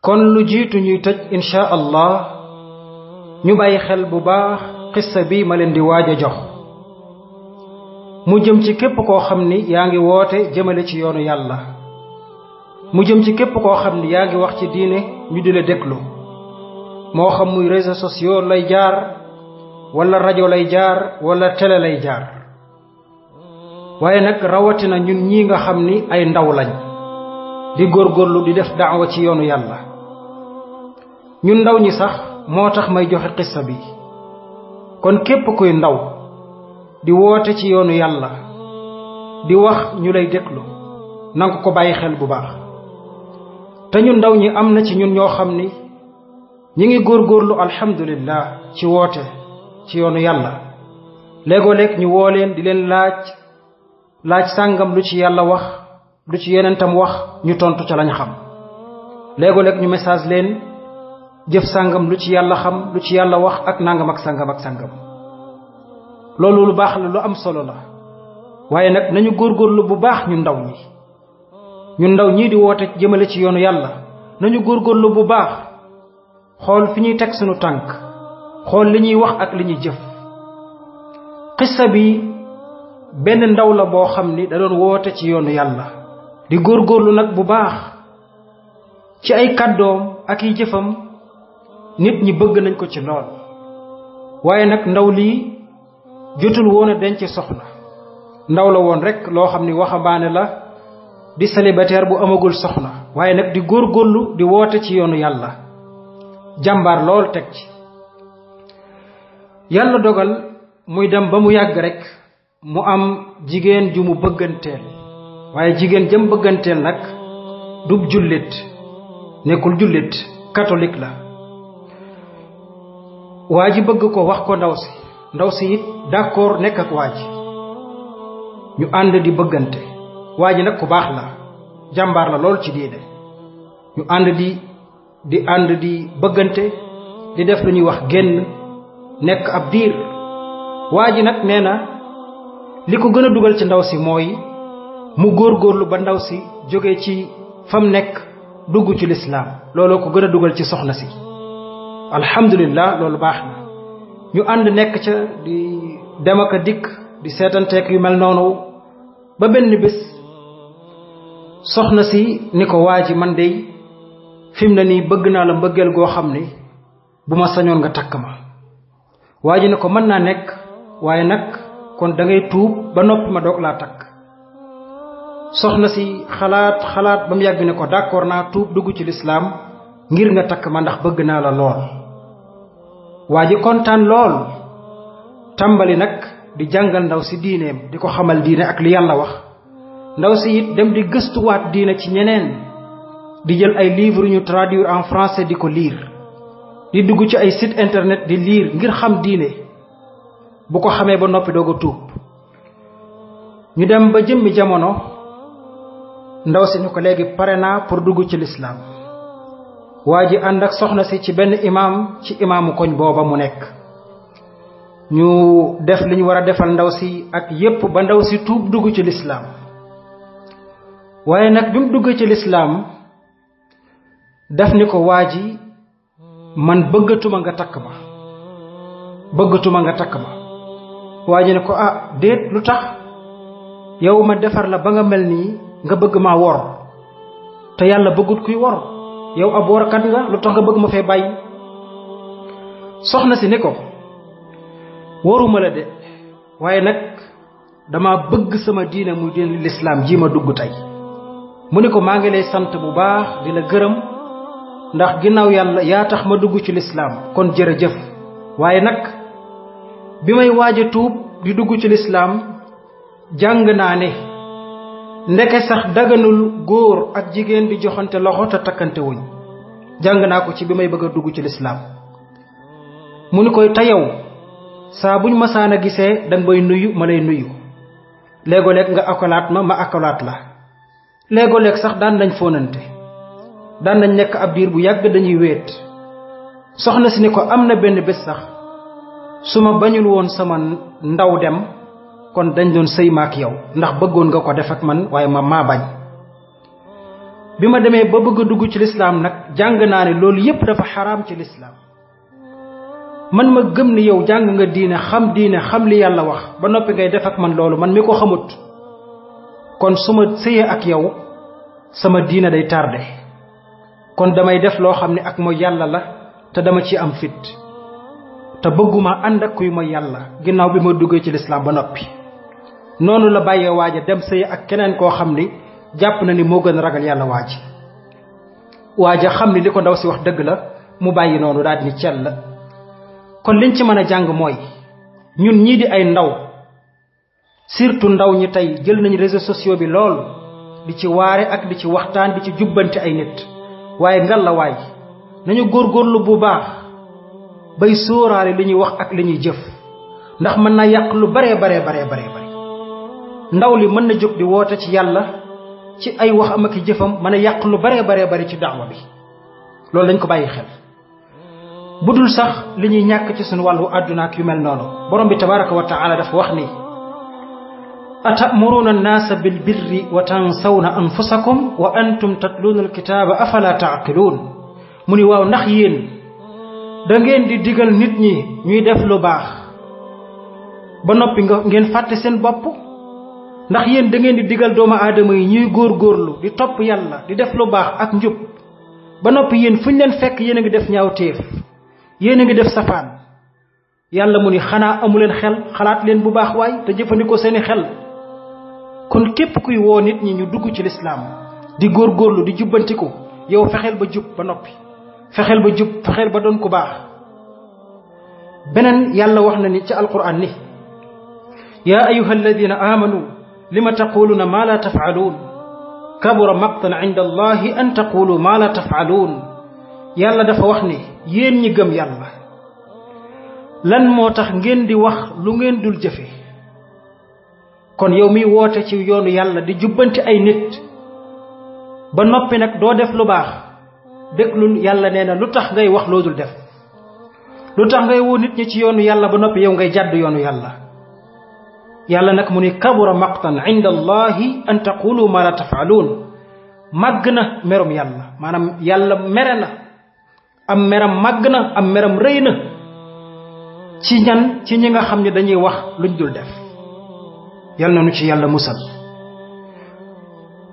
kon lu jiitu ñuy tëj insha allah ñu bàyyi xel bu baax xissa bi ma leen di waaj a jox mu jëm ci képp koo xam ni yaa ngi woote jëmale ci yoonu yàlla mu jëm ci képp koo xam ni yaa ngi wax ci diine ñu di la déglu moo xam muy réseaux sociaux lay jaar wala rajo lay jaar wala télé lay jaar waaye nag rawatina ñun ñi nga xam ni ay ndaw lañ di góorgóorlu di def daawa ci yoonu yàlla ñun ndaw ñi sax moo tax may joxe xissa bi kon képp kuy ndaw di woote ci yoonu yàlla di wax ñu lay déglu nanga ko bàyyi xel bu baax te ñun ndaw ñi am na ci ñun ñoo xam ni ñi ngi góorgóorlu alhamdulillah ci woote ci yoonu yàlla léegoo-léeg ñu woo leen di leen laaj sàngam lu ci yàlla wax lu ci yenentam wax ñu tontu ca lañ xam léegoo-léeg ñu message leen jëf sàngam lu ci yàlla xam lu ci yàlla wax ak nangam ak sàngam ak sàngam loolu lu baax la lu am solo la waaye nag nañu góorgóorlu bu baax ñun ndaw ñii di woote jëmale ci yoonu yàlla nañu góorgóorlu bu baax xool fi ñuy teg sunu tànk xool li ñuy wax ak li ñuy jëf xissa bi benn ndaw la boo xam ni da doon woote ci yoonu yàlla di góorgóorlu nag bu baax ci ay kàddoom ak yi jëfam nit ñi bëgg nañ ko ci lool waaye nag ndaw lii jotul woon a denc soxna ndaw la woon rek loo xam ni waxambaane la di célibataire bu amagul soxna waaye nag di góorgóorlu di woote ci yoonu yàlla jàmbaar lool teg ci yàlla dogal muy dem ba mu yàgg rek mu am jigéen ju mu bëgganteel waaye jigéen jëm bëgganteel nag dub jullit nekkul jullit catholique la waa ji bëgg ko wax ko ndaw si it d'accord nekk ak waa ji ñu ànd di bëggante waa ji nag ku baax la jàmbaar la lool ci diine ñu ànd di bëggante di def lu ñuy wax génn nekk ab diir waa ji nag nee na li ko gën a dugal ci ndaw si mooy mu góorgóorlu ba ndaw si jóge ci fam nekk dugg ci lislaam looloo ko gën a dugal ci soxna si alhamdulillah loolu baax na ñu ànd nekk ca di dem ak a dikk di seetanteek yu mel noonu ba benn bés soxna si ni ko waa ji man dey fi mu ne nii bëgg naa la mbëggeel goo xam ni bu ma sañoon nga takk ma waa ji ne ko mën naa nekk waaye nag kon da ngay tuub ba noppi ma doog laa takk soxna si xalaat ba mu yàgg ne ko d'accord naa tuub dugg ci lislaam ngir nga takk ma ndax bëgg naa la lool waa ji kontaan lool tàmbali nag di jàngal ndaw si diineem di ko xamal diine ak li yàlla wax ndaw si it dem di gëstuwaat diine ci ñeneen di jël ay livres ñu traduire en français di ko lire di dugg ci ay site internet di lire ngir xam diine bu ko xamee ba noppi doog a tuub ñu dem ba jëmmi jamono ndaw si ni ko léegi pare naa pour dugg ci lislaam waa ji ànd ak soxna si ci benn imaam ci imaamu koñ booba mu nekk ñu def li ñu war a defal ndaw si ak yépp ba ndaw si tuub dugg ci lislaam waaye nag bi mu dugg ci lislaam daf ni ko waa ji man bëggatuma nga takk ma waa ji ne ko ah déet lu tax yow ma defar la ba nga mel nii nga bëgg maa wor te yàlla bëggut kuy wor yow ab workat nga lu tax nga bëgg ma fee bàyyi soxna si ni ko waruma la de waaye nag dama bëgg sama diine muy diine lislaam ji ma dugg tey mu ni ko maa ngi lay sant bu baax di la gërëm ndax ginnaaw yàlla yaa tax ma dugg ci lislaam kon jërëjëf waaye nag bi may waaj a tuub di dugg ci lislaam jàng naa ne ndeke sax daganul góor ak jigéen di joxante loxo te takkante wuñ jàng naa ko ci bi may bëgg a dugg ci lislaam mu ni koy tayow saa buñ masaan a gisee danga may nuyu ma lay nuyu léegoo-léeg nga akolaat ma akolaat la léegoo-léeg sax daan nañ fóonante daan nañ nekk ab diir bu yàgg dañuy wéet soxna si ni ko am na benn bés sax su ma bañul woon sama ndaw dem kon dañ doon sëy maak yow ndax bëggoon nga ko def ak man waaye maa bañ bi ma demee ba bëgg a dugg ci lislaam nag jàng naa ne loolu yépp dafa xaraam ci lislaam man ma gëm ni yow jàng nga diine xam li yàlla wax ba noppi ngay def ak man loolu man mi ko xamut kon su ma sëyee ak yow sama diine day tardé kon damay def loo xam ne ak mooy yàlla la te dama ci am fit te bëgguma ànd ak kuy mooy yàlla ginnaaw bi ma duggee ci lislaam ba noppi noonu la bàyyee waaja dem sëyee ak keneen koo xam ni jàpp na ni moo gën a ragal yàlla waaja xam ni li ko ndaw si wax dëgg la mu bàyyi noonu daal di ni cell la kon liñ ci mën a jàng mooy ñun ñii di ay ndaw surtout ndaw ñi tey jël nañ réseaux sociaux bi lool di ci waare ak di ci waxtaan di ci jubbanti ay nit waaye ngal la waay nañu góorgóorlu bu baax bay sóoraale li ñuy wax ak li ñuy jëf ndax mën naa yàq lu bare ndaw li mën na jóg di woote ci yàlla ci ay wax am ak jëfam mën a yàq lu bare ci daawa bi loolu lañ ko bàyyi xel budul sax li ñuy ñàkk ci suñu wàllu àdduna ak yu mel noonu borom bi tabaraka wa taala dafa wax ni atamuruna annaasa bil birri wa tansawna anfusakum wa antum tatluuna alkitaaba afala taaqiluun mu ni waaw ndax yéen da ngeen di digal nit ñi ñuy def lu baax ba noppi ngeen fàtte seen bopp ndax yéen da ngeen di digal doomu aadama yi ñuy góorgóorlu di topp yàlla di def lu baax ak njub ba noppi yéen fuñ leen fekk yéen a ngi def ñaawteef yéen a ngi def safaan yàlla mu ni xanaa amuleen xel xalaat leen bu baax waay te jëfandikoo seeni xel kon képp kuy woo nit ñi ñu dugg ci lislaam di góorgóorlu di jubbantiku yow fexeel ba jub ba noppi fexeel ba doon ku baax beneen yàlla wax na ni ci alquran ni yaa ayuha alladina amanu lima taquluuna maa la tafaaluun kabura maqtan inda allahi an taqulu maa la tafaaluun yàlla dafa wax ni yéen ñi gëm yàlla lan moo tax ngeen di wax lu ngeen dul jëfe kon yow miy woote ci yoonu yàlla di jubbanti ay nit ba noppi nag doo def lu baax déglul yàlla nee na lu tax ngay wax loo dul def lu tax ngay woo nit ñi ci yoonu yàlla ba noppi yow ngay jàdd yoonu yàlla nag mu ni kabura maqtan inda allahi an taqulu ma la tafaaluun màgg na merum yàlla maanaam yàlla mere na am meram màgg na am meram rëy na ci ñi nga xam ne dañuy wax luñ dul def yal na nu ci yàlla musal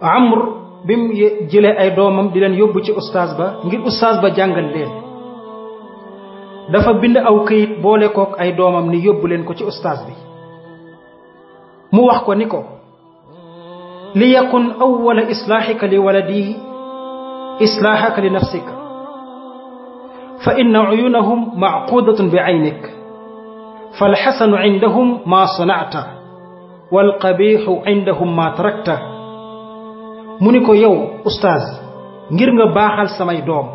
amr bi mu jëlee ay doomam di leen yóbbu ci ustaas ba ngir ustaas ba jàngal leen dafa bind aw këyit boole kook ay doomam ni yóbbu leen ko ci ustaas bi mu wax ko ni ko li yakun awwala islaaxika li waladihi islaaxaka li nafsika fa inna uyunahum macquudatun bi aynik falxasanu indahum maa sanacta walqabiixu indahum maa tarakta mu ni ko yow ustaaz ngir nga baaxal samay doom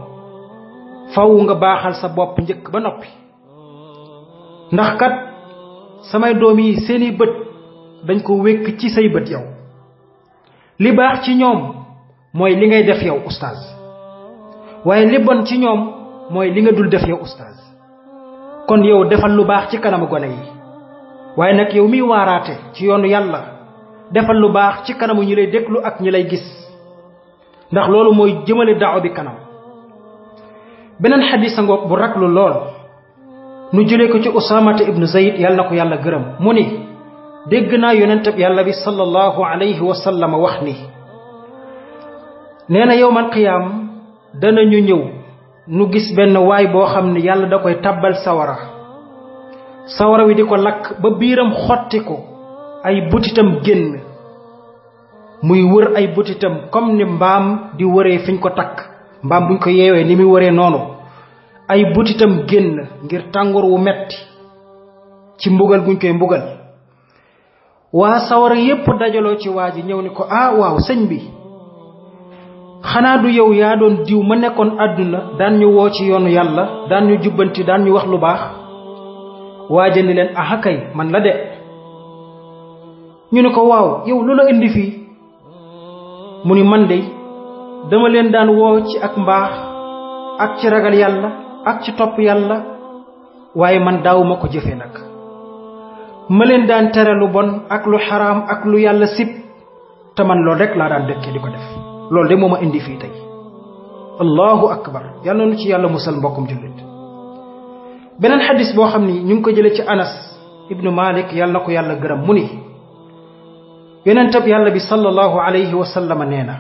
faw nga baaxal sa bopp njëkk ba noppi ndax kat samay doom yi seeni bët dañ ko wékk ci say bët yow li baax ci ñoom mooy li ngay def yow ustaaz waaye li bon ci ñoom mooy li nga dul def yow ustaaz kon yow defal lu baax ci kanamu gone yi waaye nag yow miy waaraate ci yoonu yàlla defal lu baax ci kanamu ñi lay déglu ak ñi lay gis ndax loolu mooy jëmale daaw bi kanam beneen xadisa ngoog bu raglu lool nu jëlee ko ci usaamata ibnu zayd yàlla na ko yàlla gërëm mu ni dégg naa yonentab yàlla bi sallallahu alayhi wa sallam wax ni nee na yowmal qiyaam danañu ñëw nu gis benn waay boo xam ne yàlla da koy tabbal sawara wi di ko lakk ba biiram xotti ko ay butitam génn muy wër ay butitam comme ni mbaam di wëree fiñ ko takk mbaam buñ ko yeewee ni muy wëree noonu ay butitam génn ngir tàngoor wu metti ci mbugal guñ koy mbugal waa sawara yépp dajaloo ci waa ji ñëw ni ko waaw sëñ bi xanaa du yow yaa doon diw ma nekkoon àdduna daan ñu woo ci yoonu yàlla daan ñu jubbanti daan ñu wax lu baax waaja ni leen kay man la de ñu ne ko waaw yow lu la indi fii mu ni man de dama leen daan woo ci ak mbaax ak ci ragal yàlla ak ci topp yàlla waaye man daawuma ko jëfe nag ma leen daan tere lu bon ak lu xaraam ak lu yàlla sib te man loolu rek laa daan dëkke di ko def loolu de moo ma indi fii tey allahu akbar yàlla na nu ci yàlla musal mbokkum jullit. beneen xadis boo xam ni ñu ngi ko jëlee ci Anas ibnu Malik yàlla na ko yàlla gërëm mu ni yonentab yàlla bi sallallahu alayhi wa sallam nee na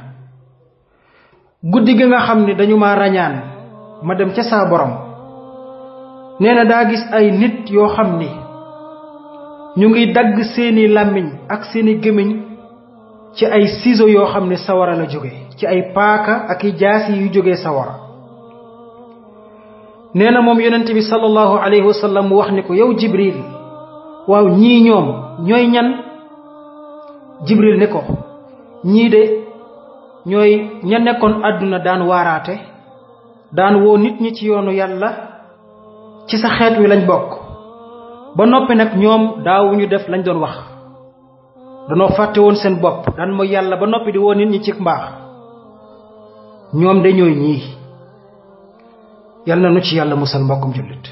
guddi gi nga xam ni dañu ma rañaan ma dem ca saa borom nee na daa gis ay nit yoo xam ni ñu ngi dagg seeni làmmiñ ak seeni gémmiñ ci ay ciseaux yoo xam ne sawara la jóge ci ay paaka ak i jaasi yu jógee sawara. nee na moom yonent bi sallallahu alayhi wa sallam mu wax ni ko yow Jibril waaw ñii ñoom ñooy ñan? Jibril ne ko ñii de ñooy ña nekkoon àdduna daan waaraate daan woo nit ñi ci yoonu yàlla ci sa xeet wi lañ bokk ba noppi nag ñoom daawuñu def lañ doon wax danoo fàtte woon seen bopp daan mooy yàlla ba noppi di woo nit ñi ci mbaax ñoom de ñooy ñii. yàlla na nu ci yàlla musal mbokkum jullit.